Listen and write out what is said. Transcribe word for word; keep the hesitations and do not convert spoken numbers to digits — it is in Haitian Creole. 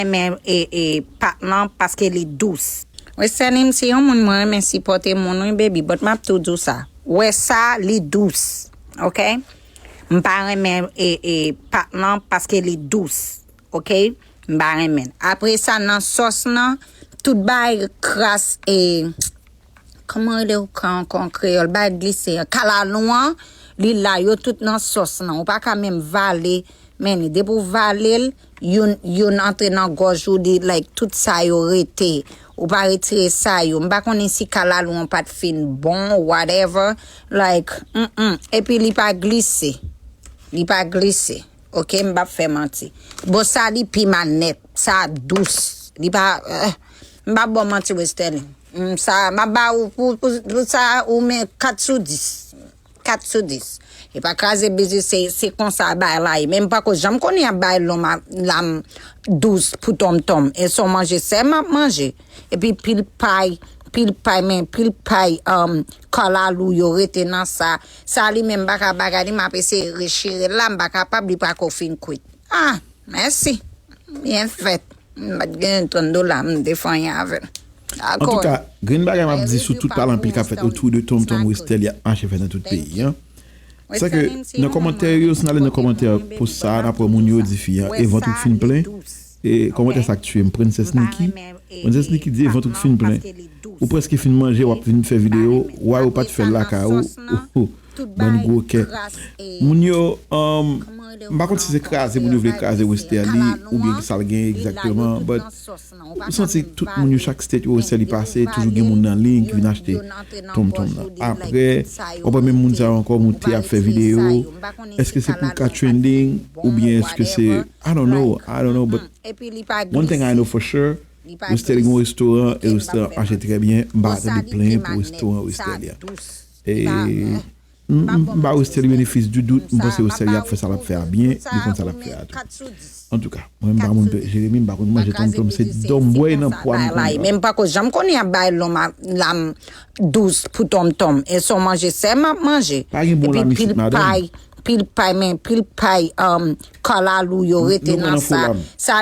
renmen e, e, pat lan paske li dous. Wè, Sèlim, si yon moun mwen renmen sipòte moun, wi, baby, but m ap tou di w sa. Wè sa, li dous, ok? M pa renmen e, e, pat lan paske li dous, ok? M pa renmen. Apre sa, nan sòs lan, tout bagay kras e, kòman rele w ka ankò an kreyòl? Bagay glise an. Kalalou an, li la, yo tout nan sòs lan. Ou pa ka menm vale, men li. Depi w vale l, youn, youn antre nan gòj ou, li, like, tout sa yo rete. Ou pa retire sa yo. M pa konnen si kalalou an pa t fin bon, whatever. Like, mm, mm. Epi li pa glise. Li pa glise. Ok, m p ap fè manti. Bon, sa li pi mal nèt. Sa dous. Li pa, eh, m p ap ba w manti, Westerlie. Mm, sa, m ap ba ou pou, pou, pou sa, ou men kat sou dis. Kat sou dis. E pa kraze biznis, se, se konsa bay la ye. Men m pako janm konnen y ap bay lòm a, lam dous pou tonmtonm. E se yon manje sèl m ap manje. Epi pil pay, pil pay, men pil pay, um, kalalou yo rete nan sa. Sa li menm pa ka bagay li, m ap eseye rechire l la, m pa kapab, li pako fin kwit. Ah, mèsi. Byen fèt. M pa t gen trant dola, m te fè anyen avè l. Antouka, grenn bagay m ap di sou tout pale anpil k ap fèt otou de tonmtonm Westerlie ap mache fè nan tout peyi an. Se ke nan kòmantè yo, si n ale nan kòmantè post sa a, n ap wè moun yo di fi an, e vant ou k fin plen, e kòmantè sa k tiye m, Princess Nikki. Princess Nikki di, e vant ou k fin plen. Ou prèske fin manje, w ap vin fè videyo, why ou pa t fè l lakay ou? Bann gwo kè. Moun yo, um, m pa konn si se kraze moun yo vle kraze Westerlie oubyen ki sa l genyen egzakteman, but ou santi tout moun yo chak state yo Westerlie pase, toujou gen moun nan liy ki vin achte tonmtonm nan. Apre, w ap wè menm moun sa yo ankò moute ap fè videyo. Èske se pou l ka trending oubyen èske se, I don't know, I don't know, but one thing I know for sure, Westerlie gen yon restoran e restoran ap mache trè byen. M pa tande plenyen pou restoran Westerlie an. E M, m, m ba Westerlie benefis di dout, m panse Westerlie ap fè sa l ap fè a byen, li konn sa l ap fè a tou. Antouka, mwen m pa moun Jeremi, m pa konn manje tonmtonm, se dòm bwè nan pwa m konn. Men m pako janm konnen y ap bay lòm a, lam dous pou tonmtonm. E se yon manje sèl m ap manje. Pa gen bon lam isit, madanm. Epi pil pay, pil pay, men pil pay, um, kalalou yo rete nan sa. Sa